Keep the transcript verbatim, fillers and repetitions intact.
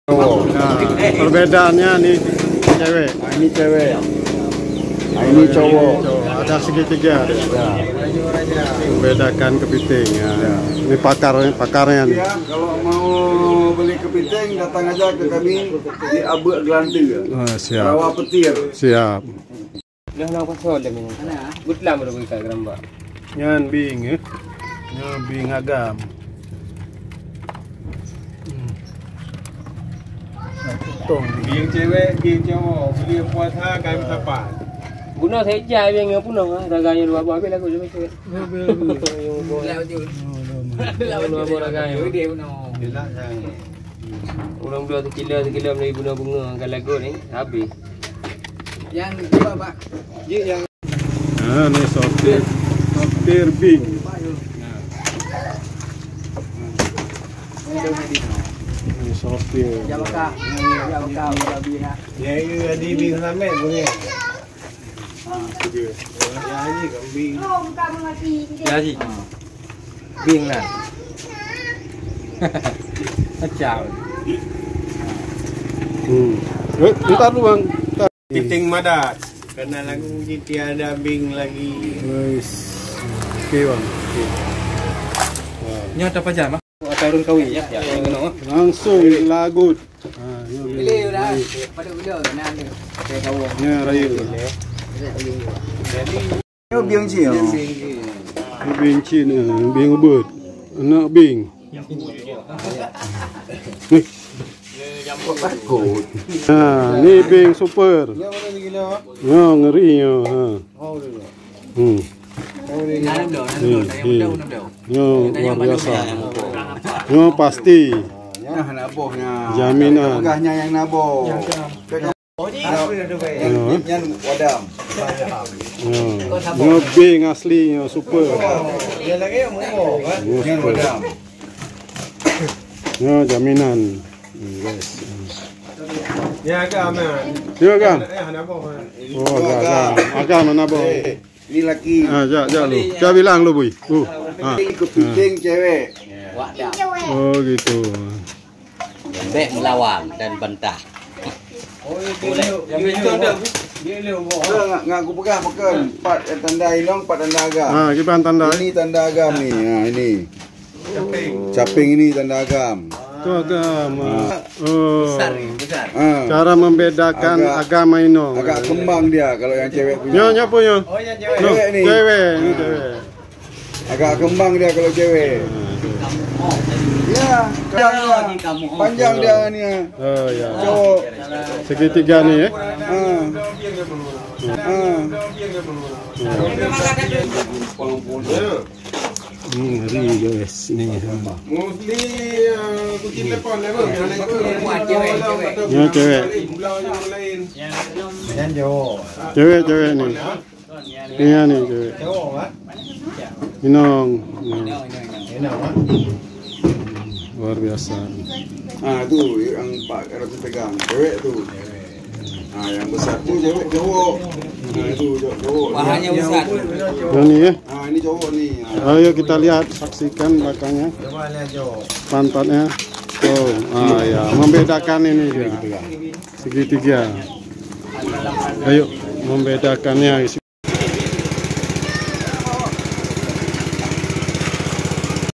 Cowok. Nah, perbedaannya ni cewek. Ah, ini cewek. Ah, ini cowok. Cowok. Ada segitiga dia. Ya. Membedakan kepiting. Ya. Ya. Ini pakar, pakarnya nih. Ya, kalau mau beli kepiting, datang aja ke kami di Abek Gelante. Oh, siap. Rawa Petir. Siap. Dah nak pasal dah minum. Butlam baru buka gerambak. Nyan bing, eh. Nyan bing agam. Hmm. Potong bing. Bing cewek, bing cowok. Beli puasa kami sapa. Guna saja bing yang punah, ah. Raga yang dua buah habis lagu cewek. Dua buah raga yang. Dia lah sayang. Ureueng bloe sikilo, sikilo meunyo bunga-bunga ka lagot ni, habéh. Nyang dua, Pak. Jih nyang. Ah, ni sortir, sortir bing. Ni sortir. Ya, Pak. Ya, Pak. Ya, Pak. Ya, Pak. Ya, Pak. Ya, Haji, kambing. Ya, Haji. Bing lah. Macam. Hmm. Eh, entar dulu, Bang. Entar. Kepiting madat. Karena lagu ni tiada bing lagi. Wes. Okey, Bang. Okey. Wah. Nyoe ada pajan, Bang? Atau ureueng kawin, ya? Ya, yang kena, ah. Langsung lagut. Ha, ya, ya. Pilih dah. Pada bila kena ada. Okey, kawin. Ya, raya. Jadi, Nyoe bing cit, oh. Bing cit, eh, bing ubit. Anak bing. Ni. Ha, ni bing super. Nyoe ngeri nyoe, ha. Hmm. Ni, ni. Nyoe luar biasa. Nyoe pasti. Jaminan. Peugah nyan nyang naboh. Nyan, nyan wadam. Nyoe bing asli, nyoe super. Nyoe super. Nyoe jaminan. Hmm, guys. Ya, agam, ya. Ya, agam. Eh, hana boh, eh. Oh, agam, agam. Agam hana boh. Eh, ni laki. Ah, jak, jak lu. Jak bilang lu, Bui. Uh. Ah. Ini kepiting cewek. Oh, gitu. Bèk melawan dan bantah. Boleh. Dah, ngak, ngak kupeugah pakon. Pat tanda inong, pat tanda agam. Ha, kiban tanda. Ini tanda agam ni. Ha, ini. Caping. Caping ini tanda agam. Tu agam. Ha. Oh. Besar ni, besar. Ha. Cara membedakan agama inong. Agak kembang dia kalau yang cewek punya. Nyoe, nyoe apa nyoe? Oh, yang cewek. Cewek ni, ha. Cewek. Agak kembang dia kalau cewek. Ya, panjang dia ni. Oh, ya. Cowok. Segitiga ni, eh? Ha. Ha. Hmm, ngeri, guys. Ni. Mostly, uh, kucing telepon level. Yang cewek. Yang cewek. Cewek, cewek ni. Iya ni, cewek. Inong. Inong. Luar biasa. Ah, tu yang empat ratus pegang. Cewek tu. Ah, yang besar tu cewek, cowok. Ah, itu cowok. Pahanya besar. Yang ni, ya? Ah, ini cowok ni. Ah. Ayo kita lihat, saksikan belakangnya. Coba lihat cowok. Pantatnya. Oh, ah, ya, membedakan ini dia. Segitiga. Ayo, membedakannya.